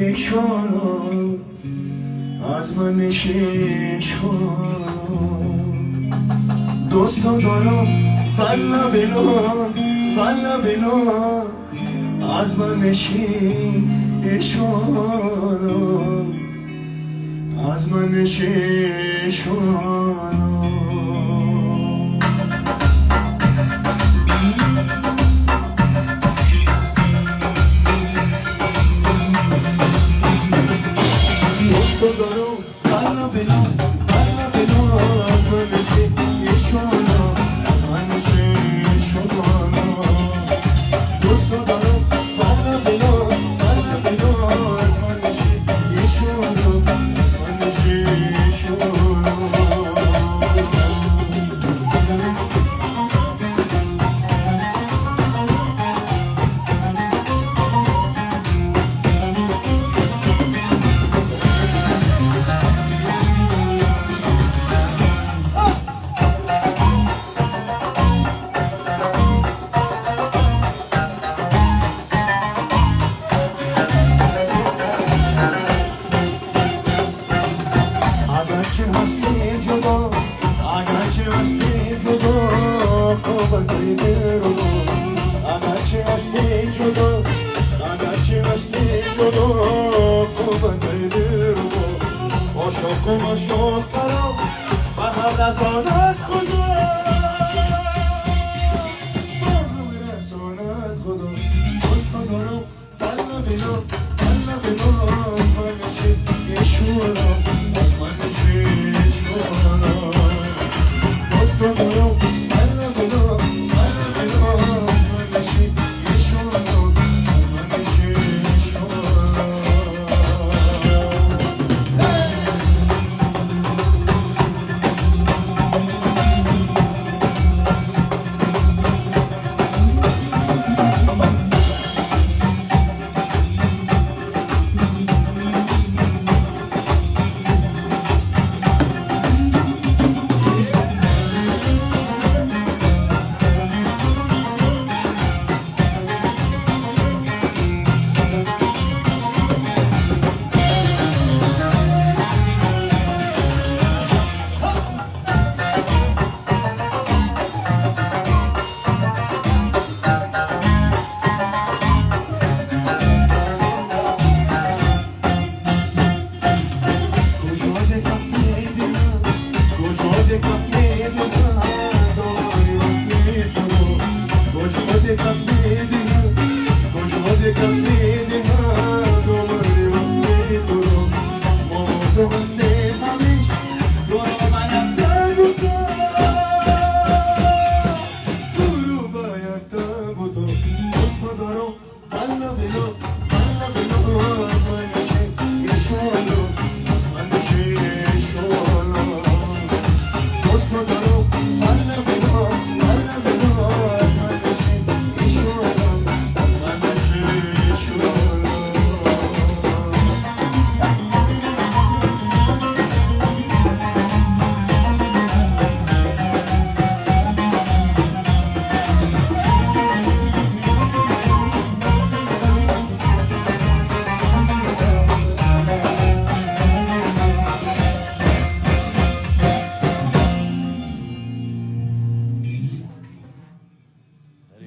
иншоалло, аз ман меши иншоалло. Дӯстон дорам валла било, валла било, аз ман меши иншоалло, аз ман меши иншоалло. Дӯстон дорам валла било, валла било, аз ман меши иншоалло, аз ман меши иншоалло. Дӯстон дорам валла било, валла било, аз ман меши иншоалло, аз ман меши иншоалло. Агарчи ҳастӣ ҷудо, агарчи ҳастӣ ҷудо, қуввати дилрӯ. Агарчи ҳастӣ ҷудо, агарчи ҳастӣ ҷудо, қуввати дилрӯ. Ошоқу машоқ каро ба ҳам расонад Худо, ба ҳам расонад Худо. Дӯстон дорам валла било, валла било, аз ман меши иншоалло, аз ман меши иншоалло. Дӯстон дорам валла било, валла било, аз ман меши иншоалло, аз ман меши иншоалло. Куҷо зе каф медиҳам, куҷо зе каф медиҳам, домани васли туро. Куҷо зе каф медиҳам, куҷо зе каф медиҳам, домани васли туро. Мо ту ҳастем ҳамеш, туро ба якта буто, туро ба якта буто. Дӯстон дорам валла било, валла било,